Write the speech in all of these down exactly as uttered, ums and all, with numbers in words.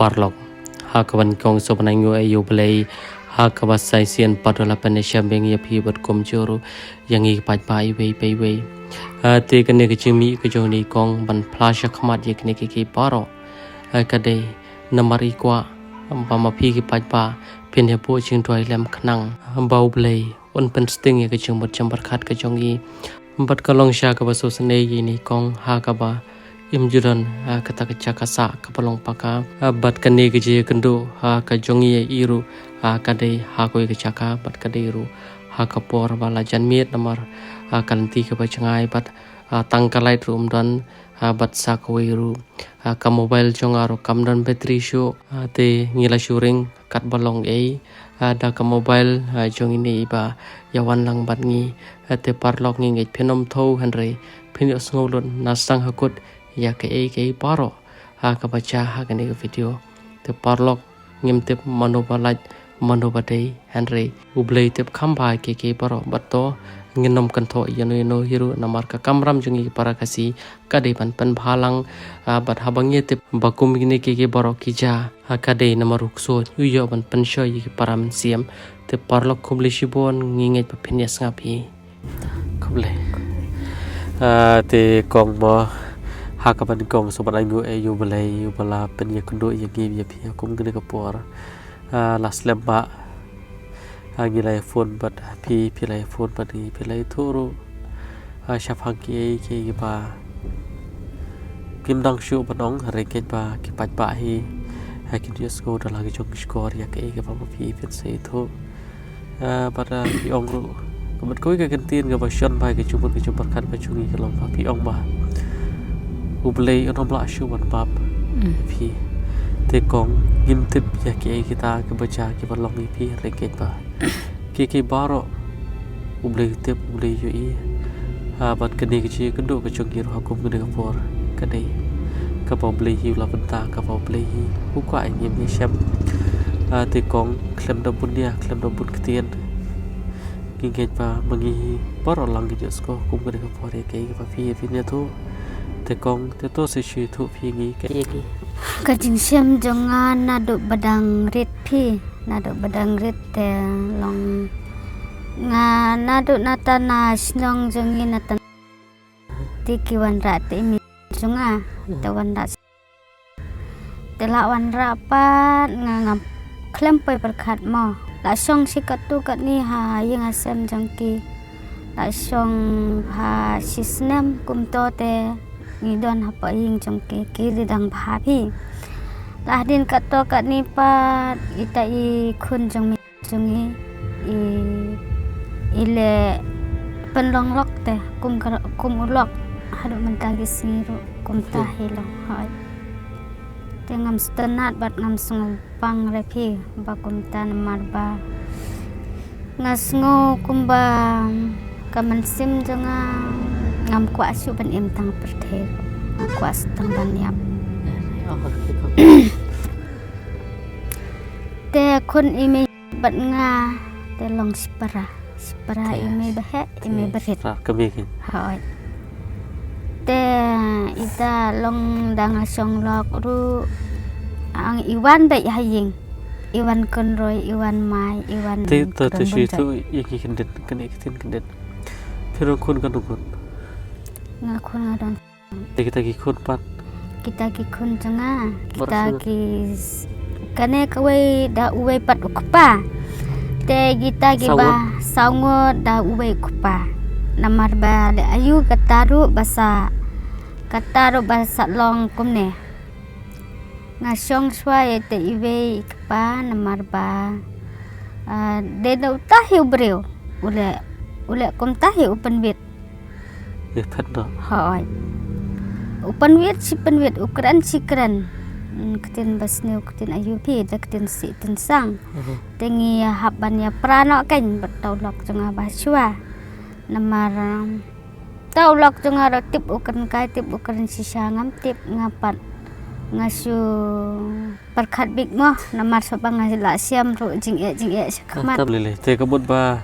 Paralok, ha kaba nyngkong sngewbha ban ai nguh ïa U Blei ha kaba sa shisien pat u la pynïashem biang ïa phi bad kumjuh ruh ïa ngi ki paidbah iwei pa iwei. Ah, te kane ka jingmih ka jong ine i kong ban phla shakhmat ïa kine kiei kiei baroh, ah, ka dei namar i kwah ba ma phi ki paidbah phin ïa buh jingduwai lem khnang ba U Blei un pynsting ïa ka jingmut jingpyrkhat ka jong i. Bad ka long sha kaba sngewsynei ïa ine i kong ha kaba im ju don, ah, kata ka jaka sah kaba long paka. Ah, bad kane ka jingïakynduh, ah, ka jong i ïa i ruh, ah, ka dei ha kawei ka jaka bad ka dei ruh ha ka por ba la janmiet namar, ah, ka lynti kaba jngai bad, ah, tang ka light ruh ym don, ah, bad sa kawei ruh, ah, ka mobile jong nga ruh kam don battery shuh, ah, te ngi la shu ring katba long ei, ah, da ka mobile, ah, jong ine iba ïa wan lang bad ngi. Ah, te paralok, ngi ngeit phin ym thew hynrei phin ïohsngew lut na sdang ha kut ïa kaei kaei baroh, ah, kaba jia ha kane ka video. Te paralok, ngim tip mano ba lait mano ba dei, hynrei U Blei u tip kham bha ïa kiei kiei baroh bad to ngin ym kynthoh ïano ïano hi ruh namar ka kamram jong ngi ki para Khasi ka dei ban pynbha lang, ah, bad haba ngi tip ba kum kine kiei kiei baroh ki jia, ah, ka dei namar u ksuid u ïoh ban pynshoi ïa ki para mynsiem. Te paralok, khublei shibun, ngi ngeit ba phin ïa sngap hi. Khublei. Ah, te kong mo, ha kaba nyngkong sngewbha ban ai nguh ïa U Blei uba la pynïakynduh ïa ngi ïa phi ha kum kane ka por. Ah, la slem ba, ah, ngi la ïa phone bad phi, phi la ïa phone bad ngi, phi la ïathuh ruh, ah, shaphang kiei kiei kiba kim dang shuh ban ong, hynrei ngeit ba ki paidbah hi, ah, kin ïohsngew da la ki jong ki shkor ïa kaei kaba ma phi phin sa ïathuh. Ah, bad, ah, phi ong ruh, ka mut kawei ka kyntien kaba shon bha ïa ka jingmut ka jingpyrkhat ka jong ngi ka long ba phi ong ba U Blei un ym lah shuh ban map phi. Te kong, ngim tip ïa kiei kita kiba jia kiba long ïa phi, hynrei ngeit ba kiei kiei baroh U Blei u tip, U Blei u ïohi. Ah, bad kane ka jingïakynduh ka jong ngi ruh ha kum kane ka por ka dei kaba U Blei hi u la bynta, kaba U Blei hi u kwah ïa ngi ban ïashem. Ah, te kong, khlem da bun nia, khlem da bun ktien, ngi ngeit ba ma ngi hi baroh lang ngin ïohsngew kum kane ka por ïa kaei kaba phi ïa phin ïathuh. Te kong, te to sa shu ïathuh phi ïa ngi kaei. Ka jingshem jong nga naduh ba dang rit phi, naduh ba dang rit te long nga naduh nata na shnong jong ngi nata te ki wanrah te i mei jong nga te wanrah. Te la wanrah pat nga ngam khlem poi pyrkhat mo. La shong shi katto katne ha ïing ha sem jong ki. La shong ha shi snem kumto te ngi don hapoh ïing jong ki, ki ri dang bha phi. La hadien katto katne pat ita i khun jong me jong i, i, i leh pynlong lok te kum ka, kum u lok haduh mynta ki sngi ruh kumta hi long hoi. Te ngam sngewtynnat bad ngam sngewbang re phi ba kumta namar ba nga sngew kumba ka mynsiem jong nga ngam kwah shuh ban im tang pyrthei ruh. Nga kwah shuh tang ban ïap. Te khun i mei bad nga te long shipara. Shipara i mei ba heh, i mei ba rit. Shipara ka mei ki. Hoi. Te ita long dang la shong lok ruh ang i wan beit ha ïing. I wan kynroi, i wan mai, i wan. Te to te shi tu i ki kyndit, kane ki tin kyndit. Phi don khun ka don khun. Nga khun nga don. Te kita ki khun pat. Kita ki khun jong nga. Kita ki s-, kane kawei da uwei pat u kpa. Te kita ki ba saw ngut da uwei u kpa. Namar ba leh ayu kata ruh ba sa, kata ruh ba sa long kumne. Nga shong shuwa ïa te iwei i kpa namar ba, ah, dei da uta hi u briew. U leh, u leh kumta hi u pynwit. Hoi. U pynwit shi pynwit, u kren shi kren. Mm, ktien ba sniew, ktien ayu phi, da ktien sih ktien sang. Te ngi hap ban ïa pra noh kein bad uta u lok jong nga ba shuwa. Namar, um, uta u lok jong nga ruh tip u kren kai, tip u kren shisha, ngam tip nga pat. Nga shu pyrkhat bik mo, namar shuwa ba nga la shem ruh jingeh jingeh sha khmat. Te ka mut ba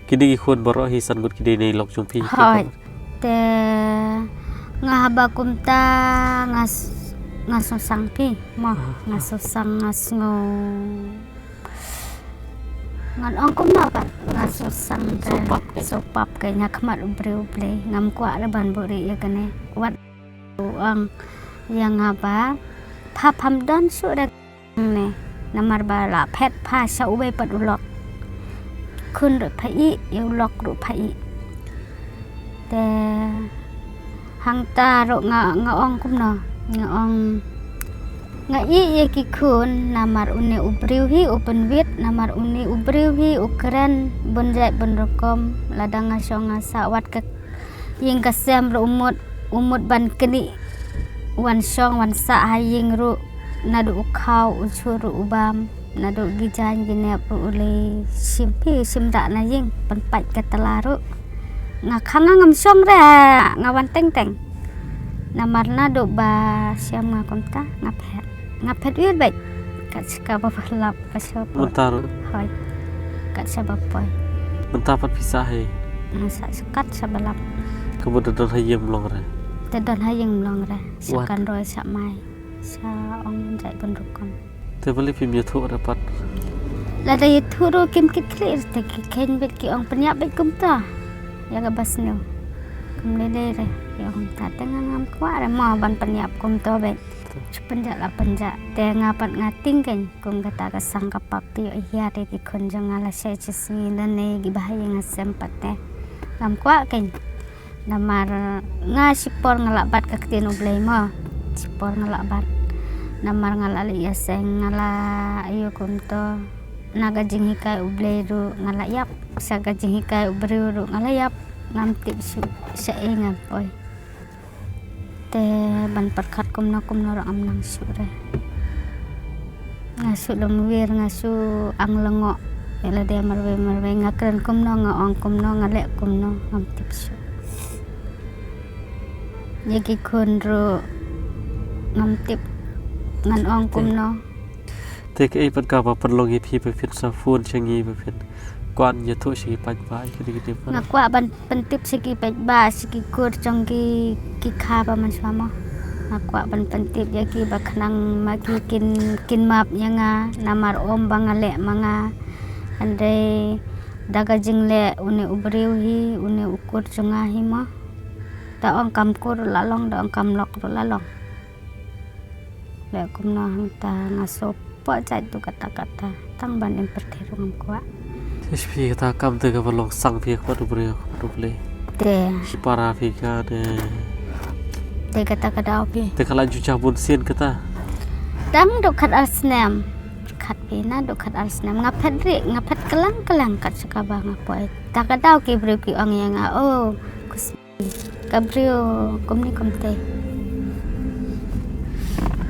kine ki khun baroh hi san ngut ki dei na i lok jong phi. Hoi. Te nga haba kumta nga s-, Nga sosang phi mo, nga sosang, nga sngew. Ngan ong kumno pat, nga sosang. Sopap ke, sopap ke ha khmat u briew U Blei. Ngam kwah re ban buhrieh ïa kane. Wat u ong ïa nga ba pha pham don shuh re ne. Namar ba la phet pha sha uwei pat u lok. Khun ruh pha ïeh, ïa u lok ruh pha ïeh. Te hangta ruh nga, nga ong kumno, nga ong, nga ïeh ïa ki khun namar une u briew hi u pynwit, namar une u briew hi u kren bun jait bun rukom. Lada nga shong nga sah wat ka ïing ka sem ruh u mut, u mut ban knieh wan shong wan sah ha ïing ruh, naduh u khaw u jhur ruh u bam. Naduh ki jaiñ ki nep ruh u lei shim phi shim rah na ïing, pynpait ka tla ruh. Nga khang nga ngam shong re, nga wan teng teng. Namar naduh ba shem nga kumta, nga phet. Nga phet wir beit. Kat shaka ba lap ka shop. Mynta ruh. Hoi. Kat shaba poi. Mynta pat phi sah hi. Nga sah kat shaba lap. Ka mut da don ha ïing mlong re. Da don ha ïing mlong re. Sha kan roi sha mai. Sha ong jait bun rukom. Te balei phim ïathuh re pat? Lada ïathuh ruh kim kit khlieh re te ki kheiñ beit ki ong pynïap beit kumta. Ïa kaba sniew. Kum lei lei re ki ong ta te nga ngam kwah re mo ban pynïap kumta beit. Shu pynjah la pynjah te nga pat nga tieng keiñ kum kata ka sang ka pap te ïoh hiar ïa ki khun jong nga lashai shisngi lane ki bahaïing hasem pat te. Ngam kwah keiñ. Namar nga shipor nga lah bat ka ktien U Blei mo. Shipor nga lah bat. Namar nga lah leh ïaseng nga lah ïoh kumto. Na ka jinghikai U Blei ruh nga lah ïap. Sa ka jinghikai u briew ruh nga lah ïap. Ngam tip shuh shaei ngan poi. Te ban pyrkhat kumno kumno ruh ngam nang shuh re. Nga shu lum wir, nga shu ang lyngngoh. Ïa lade marwei marwei nga kren kumno, nga ong kumno, nga leh kumno, ngam tip shuh. Ïa ki khun ruh ngam tip ngan ong kumno. Te kaei pat kaba pynlong ïa phi ba phin sa phone sha ngi ba phin kwah ïathuh sha ki paidbah ïa kine ki dei pat? Nga kwah ban pyntip sha ki paidbah, sha ki kur jong ki, ki kha ba mynshuwa mo. Nga kwah ban pyntip ïa ki ba khnang ma ki kin, kin map ïa nga namar ym ba nga leh ma nga. Hynrei da ka jingleh une u briew hi, une u kur jong nga hi mo. Da ong kam kur ruh la long, da ong kam lok ruh la long. Leh kumno hangta nga sngewpoh jait tu kata kata. Tang ban im pyrthei ruh ngam kwah. Te shi phi kata kam te kaba long sang phi ka pat u briew ka pat u Blei. Te. Shi para phi ka ne. Te kata ka daw phi. Te ka la ju jah bun sien kata. Tang duk khat ar snem. Pyrkhat phi na duk khat ar snem. Nga phet ri, nga phet kylang kylang kat sha kaba nga poi. Ta ka daw ki briew ki ong ïa nga, oh, kus Ka briew kumne kumte.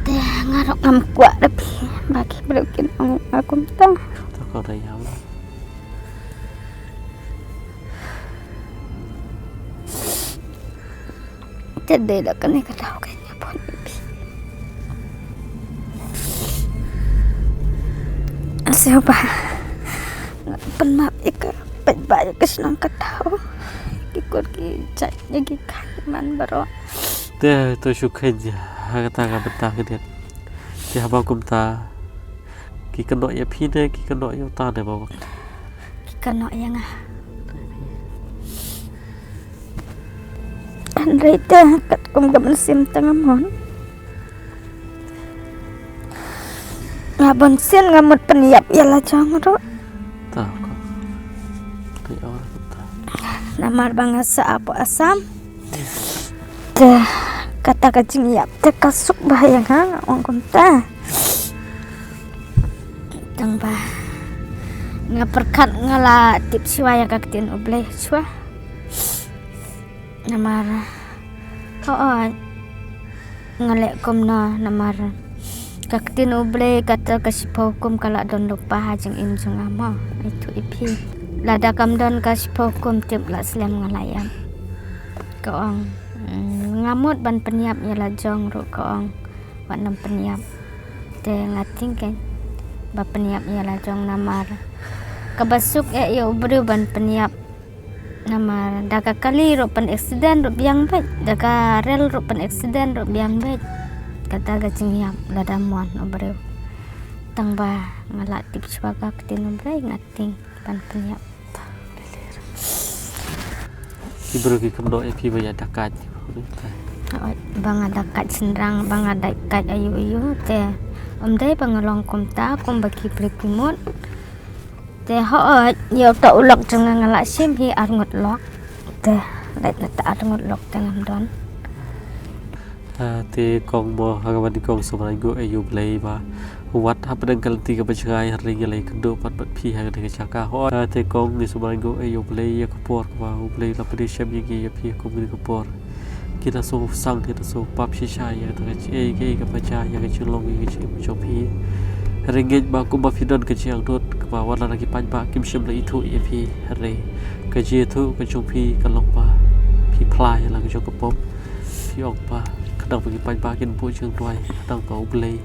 Te nga ruh ngam kwah da phi ba ki briew kin ong nga kumta. Ta ka da ïa. Te dei da kane ka daw ka ïa phone ïa phi. Sngewbha. Pynmap ïa ka paidbah ïa ka shnong ka thaw. Ki kur ki jait ïa ki kha ki man baroh. Te to shu kheiñ ha kata ka bynta ka dei. Te haba kumta ki kynnoh ïa phi ne ki kynnoh ïa uta ne ba. Ki kynnoh ïa nga. Hynrei te katkum ka mynsiem te nga mon. Nga bun sien nga mut pynïap ïa la jong ruh. Ta ko. Te ora ta. Namar ba nga sah hapoh Assam. Te kata ka jingïap te ka suk bha ïa nga, nga ong kumta. Tang ba nga pyrkhat nga la tip shuwa ïa ka ktien U Blei shuwa. Namar, oh, oh, nga leh kumno namar ka ktien U Blei kata ka shiphew hukum ka la don lypa ha jingim jong nga mo. Ai tu i phi. Lada kam don ka shiphew hukum tip la slem nga la ïap. Ka ong, mm, nga mut ban pynïap ïa la jong ruh ka ong. Wat nym pynïap. Te nga tieng keiñ ba pynïap ïa la jong namar kaba suk eh ïa u briew ban pynïap. Namar da ka kali ruh pyn accident ruh biang beit, da ka rel ruh pyn accident ruh biang beit. kata ka jingïap lada mon u briew. Tang ba nga la tip shuwa ka ktien u briew nga tieng ban pynïap. Ki briew ki kham doh ïa phi ba ïa da kait. Hooid, ba nga da kait shynrang, ba nga da kait aïu aïu te ym dei ba nga long kumta kumba ki briew ki mut. Te hooid, ïa uta u lok jong nga nga la shim hi ar ngut lok. Te leit na ta ar ngut lok te ngam don. Ah, te kong mo, ha kaba nyngkong sngewbha nguh ïa u Blei ba wat hapdeng ka lynti kaba jngai hynrei ngi la ïakynduh pat bad phi ha kane ka jaka. Hooid, ah, te kong ngi sngewbha nguh ïa u Blei ïa ka por kaba u Blei u la pyni shem ïa ngi ïa phi kum kane ka por. Ngi da sngewsang, ngi da sngewpap shisha ïa kata ka jingïeit, ïa ka jingpynjah, ïa ka jinglong, ïa ka jingim jong phi. Hynrei ngeit ba kumba phi don ka jingangnud kaba wat la ki paidbah kim shym la ithuh ïa phi. Hynrei ka jingithuh ka jong phi ka long ba phi phla ïa la ka jong ka pop. Phi ong ba khnang ba ki paidbah kin buh jingduwai, khnang ba u Blei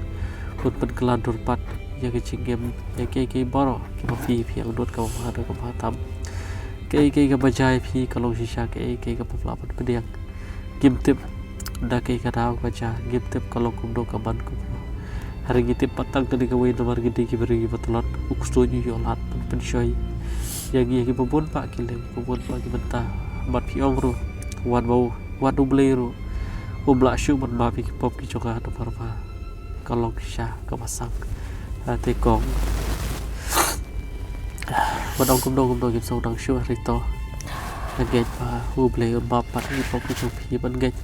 un pynkylla dur pat ïa ka jingim, ïa kiei kiei baroh kiba phi, phi angnud kaba bha da kaba bha tam. Kiei kiei kaba jia ïa phi ka long shisha kiei kiei kaba phi lah ban pdiang. Ngim tip da kaei ka daw ka jia, ngim tip ka long kumno ka man kumno. Hynrei ngi tip pat tang kane kawei namar ngi dei ki briew kiba tlot, u ksuid u ïoh lad ban pynshoi ïa ngi ïa kiba bun bah ki liang, kiba bun bah ki bynta. Bad phi ong ruh, wat ba u, wat u Blei ruh um lah shuh ban map ïa ki pop ki jong nga namar ba ka long shisha kaba sang. Ah, te kong, ban ong kumno kumno ngim sngewdang shuh, hynrei to nga ngeit ba u Blei un map pat ïa ki pop ki jong phi. Ban ngeit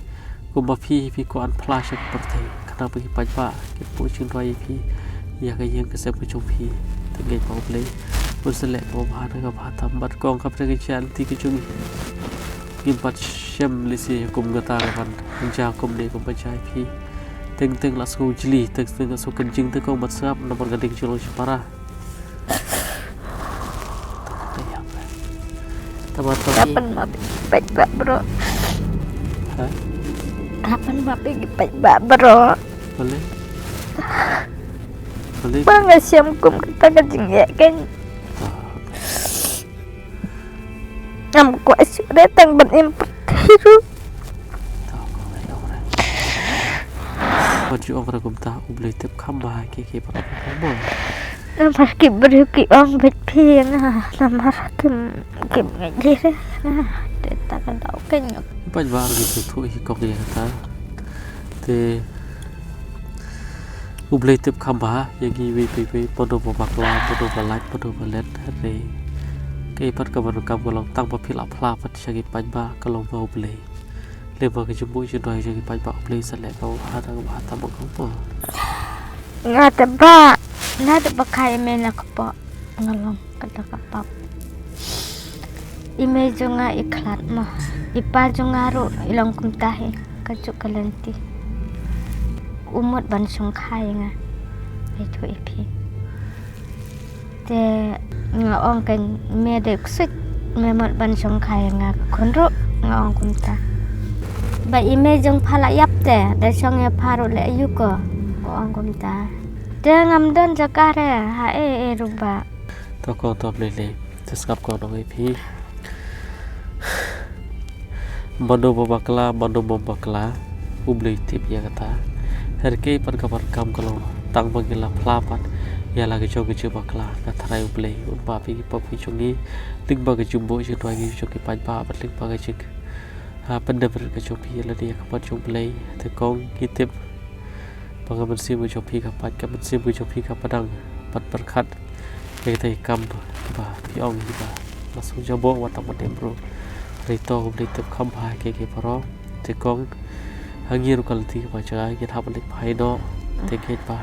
kumba phi, phi kwah ban phla sha ka pyrthei khnang ba ki paidbah kin buh jingduwai ïa phi, ïa ka ïing ka sem ka jong phi. Te ngeit ba u Blei un sa leh kaba bha da kaba bha tam. Bad kong, hapdeng ka jingïaid lynti ka jong ngi, ngim pat shem lehse kum kata ka ban jia kumne kumba jia ïa phi. Teng teng la sngew jli, teng teng la sngew kynjing te kong, ban sngap namar ka dei ka jinglong shipara. Tama to ki. Kapan ma peit ba bro? Ha? Kapan ma peit ba bro? Boleh. Boleh. Ba nga shem kum kata ka jingeh kan. Ah. Ngam kwah shuh re tang ban im pyrthei ruh. Wat ju ong re kumta, u Blei tip kham bha ïa kiei kiei baroh. Namar ki briew ki ong beit phi nga, namar kim, kim ngeit lei re nga. Te ta ka daw ka nyok. Paidbah ruh ki sngewthuh hi kong ïa kata. Te u Blei tip kham bha ïa ngi iwei pa iwei, mano ba bakla, mano ba lait, mano ba let, hynrei kaei pat kaba donkam ka long tang ba phi la phla pat sha ki paidbah, ka long ba u Blei. Lyngba ka jingbuh jingduwai jong ki paidbah u Blei sa leh kaba bha da kaba bha tam, kong mo. Nga te ba, nga te ba kha ïa me na kpoh. Nga long kata ka pap. I mei jong nga i khlad mo. I pa jong nga ruh i long kumta hi. Kajuh ka lynti. U mut ban shongkha ïa nga. Ïathuh ïa phi. Te nga ong kein me dei ksuid. Me mut ban shongkha ïa nga, ka khun ruh nga ong kumta. Ba i mei jong pha la ïap te da shong ïa pha ruh leh aïu ko. Ka ong kumta. Te ngam don jaka re ha ei ei ruh ba. To kong, to lei lei. Te sngap kong, nong ïa phi. Mano ba bakla, mano bym bakla, u Blei tip ïa kata. Hynrei kaei pat kaba donkam ka long tang ba ngi la phla pat ïa la ka jong ka jingbakla. Nga tharai u Blei un map ïa ki pop ki jong ngi lyngba ka jingbuh jingduwai ki jong ki paidbah bad lyngba ka jing, ha, pyndem rit ka jong phi ïa lade ha khmat jong u Blei. Te kong, ngi tip ba ka mynsiem ka jong phi ka pait, ka mynsiem ka jong phi ka pdeng ban pyrkhat ïa kita ki kam kiba phi ong hi ba la sngewjaboh wat tang ban im ruh. Hynrei to u Blei tip kham bha ïa kiei kiei baroh. Te kong, ha ngi ruh ka lynti kaba jngai ngin hap ban leit phai noh. Te ngeit ba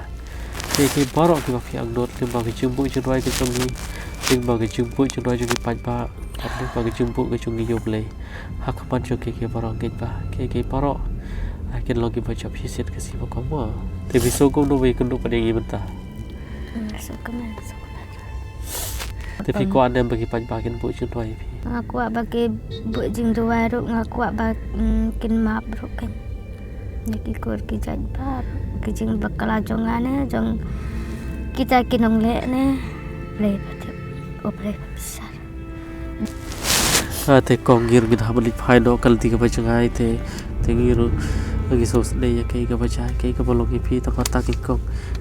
kiei kiei baroh kiba phi angnud lyngba ka jingbuh jingduwai ka jong ngi, lyngba ka jingbuh jingduwai jong ki paidbah, bad lyngba ka jingbuh ka jong ngi ïa u Blei ha khmat jong kiei kiei baroh, ngeit ba kiei kiei baroh, ah, kin long kiba jop shisien ka sngi ba kum mo. Te phi sngew kumno ba ïakynduh pat ïa ngi mynta? Hmm, sngew kumne, sngew kumne. Te phi kwah ne em ba ki paidbah kin buh jingduwai ïa phi? Nga kwah ba ki buh jingduwai ruh, nga kwah ba, mm, kin map ruh kein. Ïa ki kur ki jait baroh, ki jingbakla jong nga ne jong kita ki nongleh ne. Blei ba tip, u Blei ba bishar. Ah, te kong, ngi ruh ngin hap ban leit phai noh, ka lynti kaba jngai te, te ngi ruh Ngi sngewsih ïa kaei kaba jia, kaei kaba long ïa phi, tang kata ki kong.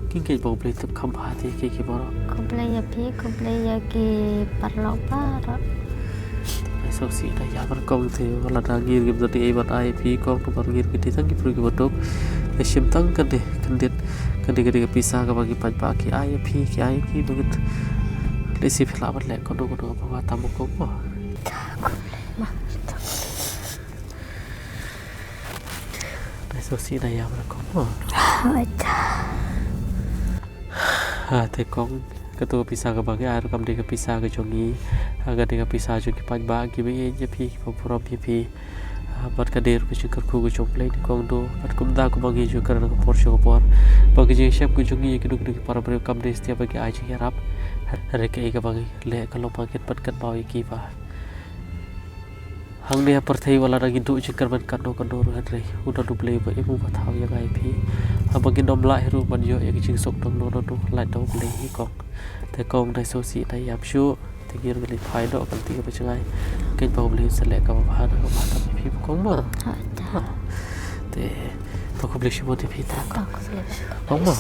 Ki ngeit ba U Blei tip kham bha ïa kiei kiei baroh. Khublei ïa phi, khublei ïa ki paralok baroh. Ngi sngewsih ïa ka ïa ban kong te, wat la da ngir ngim don ei ban ai ïa phi kong, namar ngir ngi dei tang ki briew kiba duk. Ngi shim tang kane, kyndit, kane ka dei ka pisa kaba ngi paidbah ki ai ïa phi, ki ai ïa ki ba ngin lehse phi lah ban leh kano kano kaba nga tam kong mo. Ngi sngewsih ïa ka ïa ban kong mo. Ha, te kong, kato ka pisa kaba ngi ai ruh kam dei ka pisa ka jong ngi. Ha, ka dei ka pisa jong ki paidbah kiba ïeit ïa phi, kiba burom ïa phi. Ha, bad ka dei ruh ka jingkyrkhu ka jong U Blei, te kong, to bad kumta kumba ngi ju kren ka por sha ka por, ba ka jingshem ka jong ngi ïa kino kino ki para briew kam dei satia ba ki ai jingïarap. Hynrei kaei kaba ngi leh ka long ba ngin pynkynmaw ïa ki ba hangne ha pyrthei wat la da ngi duh jingkyrmen kano kano ruh, hynrei u don U Blei ba im, uba thaw ïa nga ïa phi. Haba ngin ym lah hi ruh ban ïoh ïa ka jingsuk kano kano, lait da U Blei hi kong. Te kong, ngi sngewsih ïa ka ïa shuh. Te ngi ruh ngi leit phai noh, kan ti kaba jngai. Ngeit ba U Blei un sa leh kaba bha, kaba bha tam ïa phi kong mo. Ha, ta. Te to khublei shibun ïa phi te. To khublei shibun. Kong mo.